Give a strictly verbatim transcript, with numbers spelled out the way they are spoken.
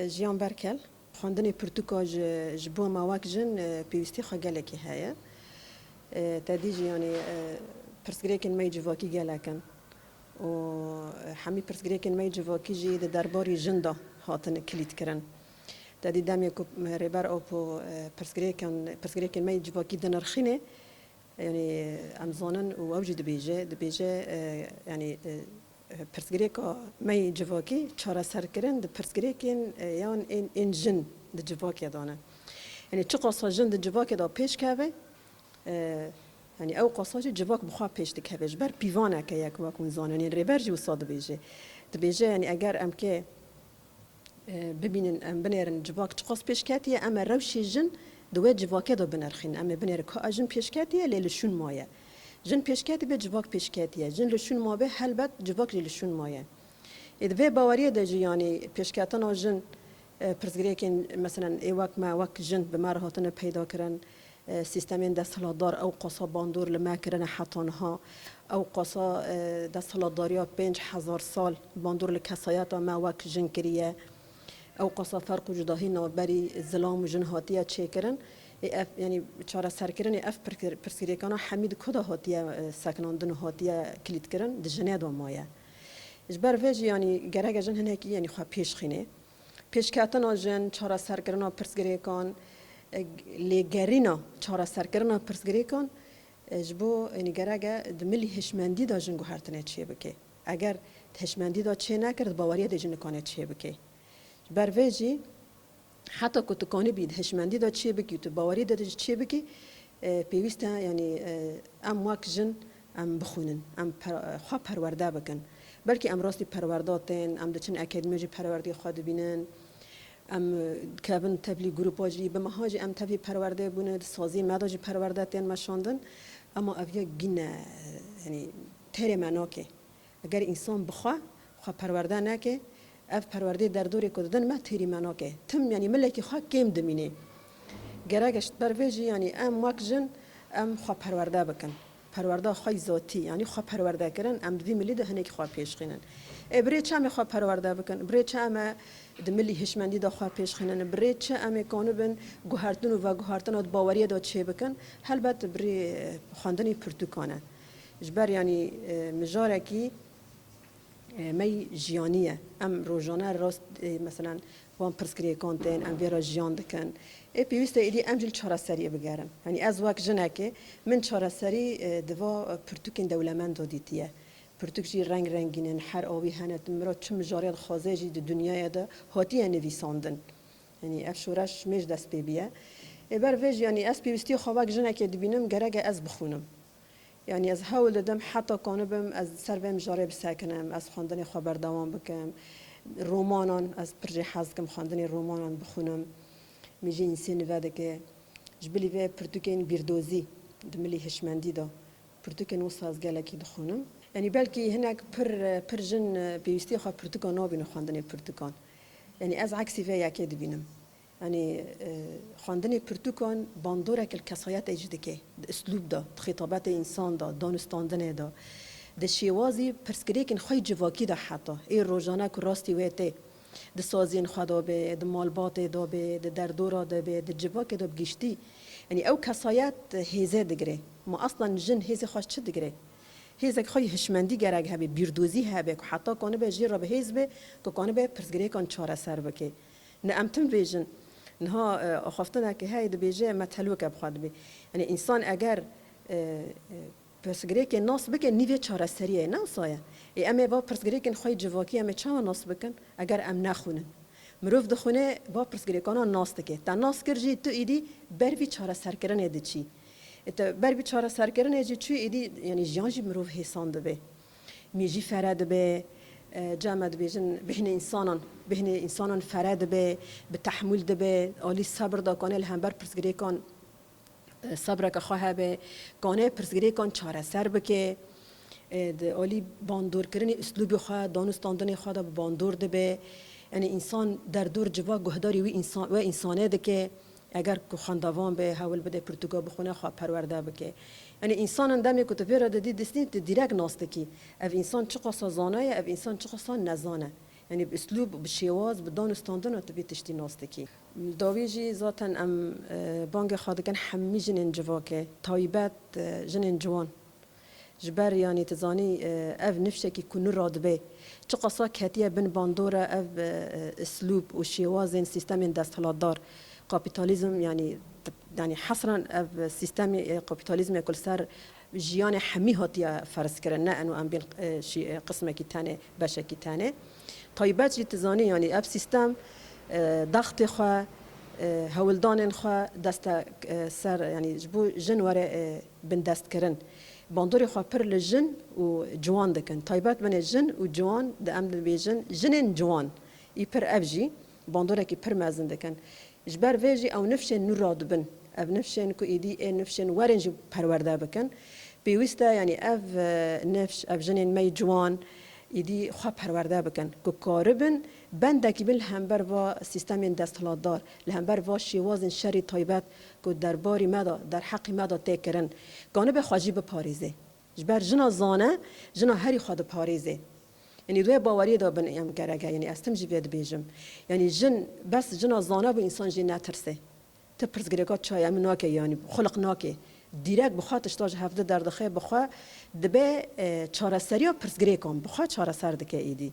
Jiyan Berkel, xwendinê pirtûka ji, ji bo me wek jin, e, pêwîstî xwe gelekî heye. E, te dî jî, yanî, e, pirsgirêkên me yê civakî gelek in. Û, e, hemî pirsgirêkên me yê civakî jî di derbarî jin de hatin kilîtkirin. Te dî demê ku Rêber Apo, e, pirsgirêkan, pirsgirêkên me yê civakî dinirxînê, yanî, em zanin û ew jî dibêje, dibêje, e, yanî, e, pirsgirêka me yê civakî çareserkirin di pirsgirêkên, e, yan ên, ên jin di civakê de ne. Yanî çiqasa jin di civakê de pêş keve, e, yanî ew qasa jî civak bi xwe pêş dikeve. Ji ber pîvaneke ye ku wek hûn zanin, yanî Rêber jî wisa dibêje. Dibêje, yanî eger em kê e, bibînin, em binêrin civak çiqas pêş ketiye, em ê rewşê jin di wê civakê de binirxînin. Em ê binêrin ka jin pêş ketiye, lê li şûn maye. Jin pêş ketibe, civak pêş ketiye. Jin li şûn mabe, helbet civak jî li şûn maye. Ê di vê baweriyê de jî, yanî pêşketina jin, e, pirsgirêkên, meselen, ê wek me, wek jin bi me re hatine peyda kirin, e, sîstemên desthilatdar ew qasa bandor li me kirine heta niha. Ew qasa, e, desthilatdariya pênc hezar sal bandor li kesayeta me wek jin kiriye. Ew qasa ferq û cudahî navberî zilam û jin hatiye çêkirin. Ê ev, yanî çareserkirinê ev pirkir-, pirsgirêkana hemî di ku de hatiye, e, sekinandin û hatiye kilîtkirin, di jinê de maye. Ji ber vê jî, yanî gereke jin hinekî, yanî xwe pêş xînê. Pêşketina jin, çareserkirina pirsgirêkan, e, lêgerîna çareserkirina pirsgirêkan, e, ji bo, yanî gereke di milî hişmendî de jin guhertinê çêbike. Eger di hişmendî de çê nekir, di baweriyê de jî nikane çêbike. Ji ber vê jî, heta ku tu kanibî di hişmendî de çêbikî û tu baweriyê de jî çêbikî, e, pêwîst e, yanî, e, em wek jin em bixwînin, em per-, xwe perwerde bikin. Belkî em rastî perwerda tên, em diçin akademiyê jî perwerdeyê xwe dibînin, em, e, dikevin tevlî grûpa jî, bi meha jî em tevlî perwerdeyê bûne, di saziyê me de jî perwerde tên meşandin. Ema ev yek gîne, e, yanî têrê me nake. Eger însan bi xwe, xwe perwerde neke, ev perwerdeyê derdorê ku didin me têrî me nake. Tim, yanî milekî xwe kêm dimîne. Gerek e ji ber vê jî, yanî em wek jin, em xwe perwerde bikin. Perwerda xwe yî zatî, yanî xwe perwerde kirin, em di vî milî de hinekî xwe pêş xînin. Ê, bi rê çi em ê xwe perwerde bikin? Bi rê çi em ê di milî hişmendî de xwe pêş xînin? Bi rê çi em ê kanibin guhertin û veguhertina di baweriyê de çêbikin? Helbet bi rê, e, xwendinê pirtûkan e. Ji ber, yanî, e, mijarekî, e, me yî jiyanî ye. Em rojane rast, e, meselen, van pirsgirêkan tên, em vê re jiyan dikin. Ê pêwîst e êdî em jî li çareseriyê bigerin. Yanî ez wek jinekê, min çareserî, e, di va, e, pirtûkên dewlemend de dîtiye. Pirtûk jî reng rengîn in, her awî hene, tu miro çi mijarê dixwaze jî di dinyayê de hatiye nivîsandin. Yanî ev şoreş mêj dest pê bîye. Ê ber vê jî, yanî ez pêwîstiyê xwe wek jinekê dibînim, gerek e ez bixwînim. Yanî ez hewl didim heta kanibim ez li ser vê mijarê bisekinim, ez xwendinê xwe berdewam bikim. Romanan, ez pir jê hez dikim xwendinê romanan bixwînim. Min jî însê nive dike. Ji bilî vê pirtûkên bîrdozî di milî hişmendî de, pirtûkên wisa ez gelekî dixwînim. Yanî belkî hinek pir, pir jin pêwîstiyê xwe pirtûkan nabînin xwendinê pirtûkan. Yanî ez eksî vê yekê dibînim. Yanî, e, xwendinê pirtûkan bandorek li kesayetê jî dike, di uslûb de, di xîtabetê însan de, danûstandinê de, di şêwazî pirsgirêkên xwe yî civakî de heta. Ê rojane ku rastî wê tê, di saziyên xwe de be, di malbatê de be, di derdora de be, di civakê de bi giştî. Yanî ew kesayet hêzê digire. Ma aslan jin hêzê xwe ji çi digire? Hêzek xwe yî hişmendî gerek hebe, bîrdozî hebe ku heta kanibe jê re bi hêz be, ku kanibe pirsgirêkan çareser bike. Ne em tim vêjin. Niha, e, axaftineke heye dibêje me telwike bi xwe dibe. Yanî însan eger, e, e, pirsgirêkê nas bike, nîvê çareseriyê ye, ne wisa ye. Ê em ê va pirsgirêkên xwe yê civakî em ê çawa nas bikin? Eger em nexwînin. Mirov dixwîne va pirsgirêkana nas dike. Te nas kir jî tu êdî ber vî çareserkirinê diçî. Ê te ber vî çareserkirinê jî çû êdî, yanî jiyan jî mirov hêsan dibe. Mî jî fere dibe, e, ca me dibêjin bêhnê însanan, bêhnê însanan fere dibe, bi tehmûl dibe, alî sebir de kane li hember pirsgirêkan, e, sebreke xwe hebe, kane pirsgirêkan çareser bike, e, di alî bandorkirinê uslûbê xwe, danûstandinê xwe de bi bandor dibe. Yanî însan derdor civak guhdarî wî însan, wê însanê dike. Eger ku xwendevan be, hewl bide pirtûka bixwîne, xwe perwerde bike. Yanî însanan demê ku tu vê re didî distîn, tu dîrek nas dikî. Ev însan çiqasa zana ye, ev însan çiqasa nezan e. Yanî bi uslûb, bi şêwaz, bi dan û standina tu vê tiştî nas dikî. Dawî jî zaten em, e, bangê xwe dikin hemî jinên civakê, taybet, e, jinên ciwan. Ji ber, yanî, tu zanî, e, ev nifşekî ku nû radibe, çiqasa ketiye bin bandora ev, e, e, uslûb û şêwazên sîstemên desthilatdar, kapîtalîzm, yanî, t-, yanî, hesran ev sîstemê, e, kapîtalîzmê ku li ser jiyanê hemî hatiye ferz kirin, ne eno em bên, e, şî-, e, qismekî tenê, beşekî tenê. Taybet jî tu zanî, yanî, ev sîstem, e, dextê xwe, e, hewldanên xwe deste, e, ser, yanî, ji bo jin were, e, bindestkirin. Bandorê xwe pir li jin û ciwan dikin. Taybet binê jin û ciwan di em dibêjin jinên ciwan. Î pir ev jî bandorekî pir mezin dikin. Ji ber vê jî ew nifşên nû radibin. Ev nifşên ku êdî ê nifşên werin jî perwerde bikin. Pêwîst e, yanî ev, e, nifş, ev jinên me yê ciwan êdî xwe perwerde bikin. Ku karibin bendekî bin li hember va sîstemên desthilatdar, li hember va şêwazên şerî taybet ku derbarî me de, derheqî me de tê kirin, kanibe xwe jî biparêze. Ji ber jina zane, jina herî xwe diparêze. Yanî wê baweriyê de bin em gerek e, yanî ez tim jî vê dibêjim. Yanî jin, bes jina zane bû însan jê netirse. Ti pirsgirêka çaye min nake, yanî xuliq nake. Dîrek bi xwe tişta ji hevdî derdixe, bi xwe dibe, e, çareseriya pirsgirêkan, bi xwe çareser dike êdî.